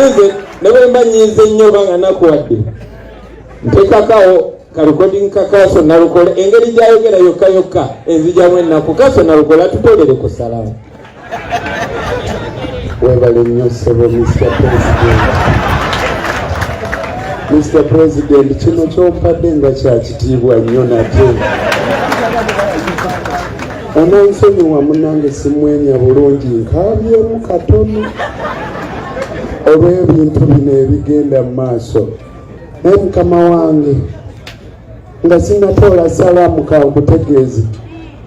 Naye nze ne bwe mba nyiize nnyo oba nga nakuwadde, nteekakawo ka recording ka Kaso Nalukola, engeri gy'ayogera yokka yokka enzijamu ennaku. Kaso Nalukola, tutolere ku salaamu. Webale nnyo ssebo Mr President. Mr President, kino kyompadde nga kya kitiibwa nnyo. Nate ononsonyiwa munange, simwenya bulungi, nkaabyemu katono olw'ebintu bino ebigenda mu maaso. Naye mukama wange, nga sinatoola salaamu, kankutegeeze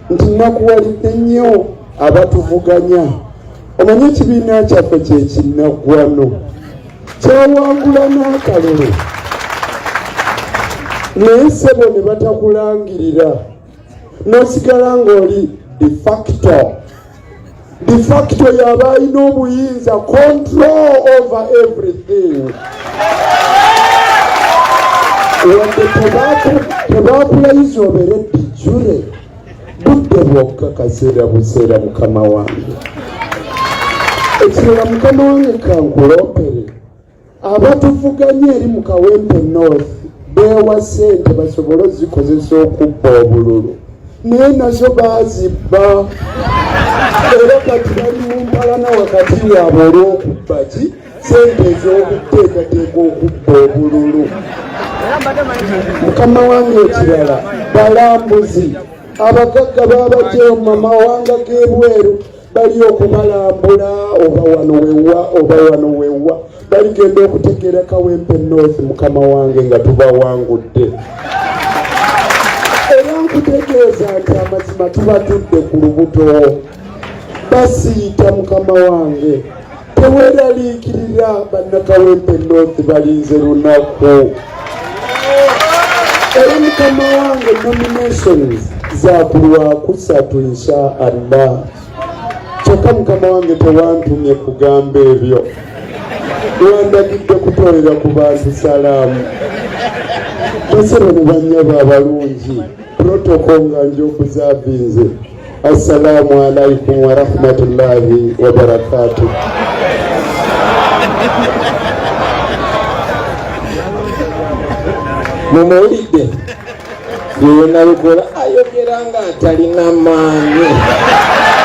nti nakuwalidde nnyo abatuvuganya. Omanye ekibiina kyaffe kyekinnaggwano kyawangula n'akalulu, naye ssebo ne batakulangirira, n'osigala ng'oli de facto. De facto yaba alina obuyinza, control over everything. Wadde tebakulayiza obeere de jure, budde bwokka, kaseera buseera. Mukama wange, ekirala mukama wange, kankuloopere abatuvuganya eri mu Kawempe North. Beewa ssente basobole ozikozesa okubba obululu, naye nazo baazibba, era kati bali mu mpalana wakati waabwe olw'okubba ki sente ez'okuteekateeka okubba obululu. Mukama wange, ekirala, balambuzi abagagga babajjayo mu mawanga g'ebweru, bali okubalambula, oba wano wewa, oba wano wewa. Baligenda okutegeera Kawempe North, mukama wange, nga tubawangudde. Era nkutegeeza nti amazima tubatudde ku lubuto, basiita. Mukama wange, teweeraliikirira, bannakawempe North balinze lunaku. Era mukama wange, nominations zakulwakusatu, insha Allah. Kyokka mukama wange, tewantumye kugamba ebyo, wandagidde kutoolera ku bantu salaamu. Basebo ne bannyabo abalungi, protocol nga nja okuzavinze, assalamu alaikum warahmatullahi wabarakatuh. Mumuwulidde, yoyo Nalukola ayogera nga atalina maanyi.